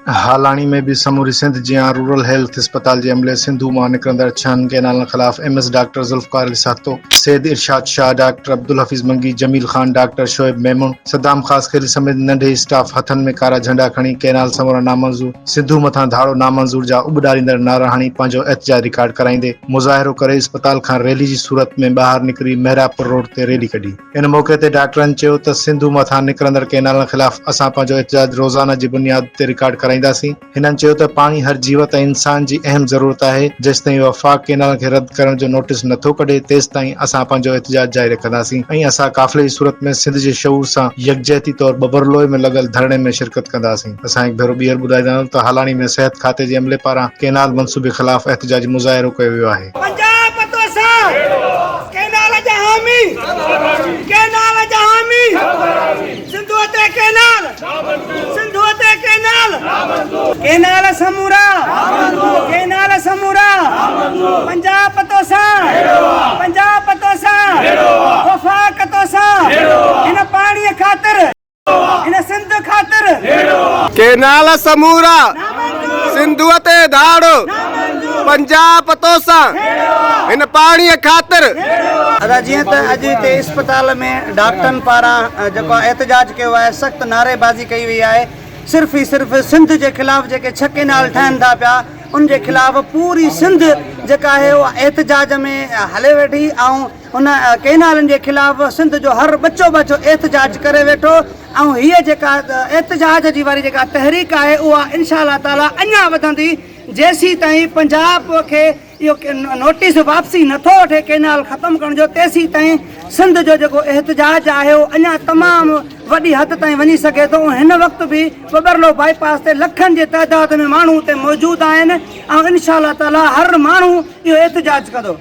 هالاڻي ۾ به سموري سنڌ جيان رورل هيلٿ اسپتال جي عملي سنڌو مان نڪرندڙ ڇهن ڪئنالن خلاف M S doctor Zulfiqar Ali Sahito, Syed Irshad Shah, doctor Abdul Hafeez Mangi, Jameel Khan, doctor Shoaib Memon, Saddam Khaskheli سميت ننڍي اسٽاف هٿن ۾ ڪارا جهنڊا کڻي ڪئنال سمورا نامنظور، سنڌو مٿان ڌاڙو نامنظور جا اٻ ڏاريندڙ نعرا هڻي پنهنجو احتجاج رڪارڊ ڪرائيندي مظاهرو ڪري اسپتال کان ريلي جي صورت ۾ ٻاهر نڪري محرابپور روڊ تي ريلي ڪڍي. ان موقعي تي ڊاڪٽرن چيو ته سنڌو مٿان نڪرندڙ ڪئنالن خلاف اسان پنهنجو احتجاج روزانه جي بنياد تي رڪارڊ ڪرائينداسين. هنن چيو ته پاڻي هر جيوت ۽ انسان جي اهم ضرورت آهي، جيستائين وفاق ڪئنالن کي رد ڪرڻ جو نوٽيس نٿو ڪڍي تيستائين اسان پنهنجو احتجاج جاري رکنداسين ۽ اسان قافلي جي صورت ۾ سنڌ جي شعور سان يڪجهتي طور ٻبرلوئي ۾ لڳل ڌرڻي ۾ شرڪت ڪنداسين. اسان هڪ ڀيرو ٻيهر ٻڌائيندا آهيون ته هالاڻي ۾ صحت کاتي جي عملي پاران ڪئنال منصوبي خلاف احتجاجي مظاهرو ڪيو ويو آهي. پنجاب توسان ڪينال جا حامي ڪينال جا حامي سنڌوء تي ڪينال سنڌوء تي ڪينال ڪينال سمورا ڪينال سمورا پنجاب توسان پنجاب توسان وفاق توسان هن پاڻي خاطر هن سنڌ خاطر. ڪينال سمورا سنڌوء تي ڌاڙو پنجاب توسان هن پاڻيء خاطر. ادا جيئن ته اڄ هتي اسپتال ۾ ڊاڪٽرن پاران جيڪو احتجاج ڪيو آهي سخت نعري بازي ڪئي وئي آهي صرف ئي صرف سنڌ جي خلاف جيڪي ڇهه ڪينال ٺهن ٿا پيا ان جي خلاف پوري سنڌ جيڪا آهي اها احتجاج ۾ هلي ويٺي ۽ ان ڪئنالن جي خلاف سنڌ جو هر ٻچو ٻچو احتجاج ڪري ويٺو ۽ هيء جيڪا احتجاج جي واري جيڪا تحريڪ آهي اها انشاء الله تعالي اڃا وڌندي جيسيتائين پنجاب کي اهو نوٽيس واپسي نٿو وٺي ڪئنال ختم ڪرڻ جو تيسيتائين سنڌ جو جيڪو احتجاج آهي اهو اڃا تمام وڏي حد تائين وڃي سگهي ٿو ۽ هن وقت به ٻٻرلو بائي پاس تي لکن جي تعداد ۾ ماڻهو اتي موجود آهن ۽ انشاء الله تعالي هر ماڻهو اهو احتجاج ڪندو.